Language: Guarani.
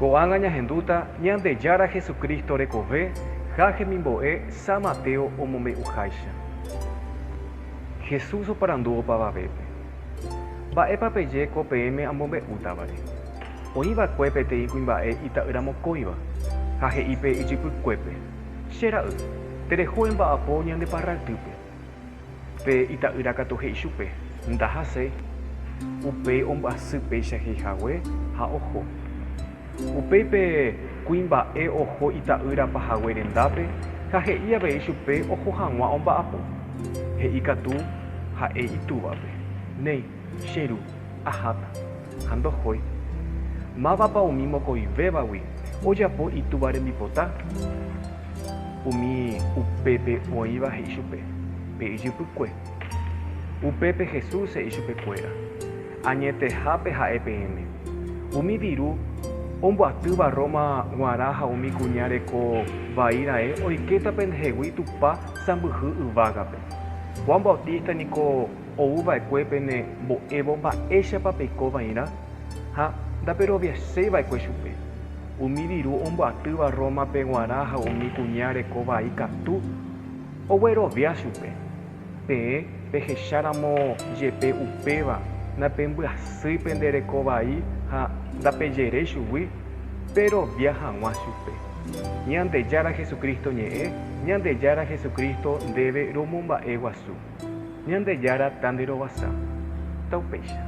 Ko'ág̃a ñahendúta Ñandejára Jesucristo rekove ha hemimbo'e San Mateo omombe'uháicha. Jesús oporandu opavavépe, Mba'épa peje ko peẽme amombe'útavare? Oĩ va'ekue peteĩ kuimba'e ita'ýra mokõiva, ha he'i pe ijypykuépe, Che ra'y, tereho emba'apo ñande parraltýpe. Pe ita'ýra katu he'i chupe, Ndahaséi. Upéi ombyasy péicha he'i hague ha oho. Upéi pe kuimba'e oho ita'ýra pahague rendápe ha he'i avei chupe oho hag̃ua omba'apo. He'i katu ha'e itúvape, Néi, che ru, aháta. Ha ndohói. Mávapa umi mokõivévagui ojapo itúva rembipota? Umi upépe oĩva he'i chupe, Pe ijypykue. Upépe Jesús he'i chupekuéra, Añetehápe ha'e peẽme, umi viru ombyatýva Roma g̃uarã ha umi kuña reko vai raẽ oikéta pendehegui Tupã sãmbyhy yvágape. Juan Bautista niko ou va'ekue pene mbo'évo mba'éichapa peiko va'erã ha ndaperoviaséi va'ekue chupe. Umi viru ombyatýva Roma-pe g̃uarã ha umi kuña reko vai katu oguerovia chupe. Peẽ pehecháramo jepe upéva napembyasýi pende reko vai ha ndapejeréi chugui perovia hag̃ua chupe. Ñandejára Jesucristo ñe'ẽ, Ñandejára Jesucristo ndéve romomba'e guasu. Ñandejára ta nde rovasa. Taupéicha.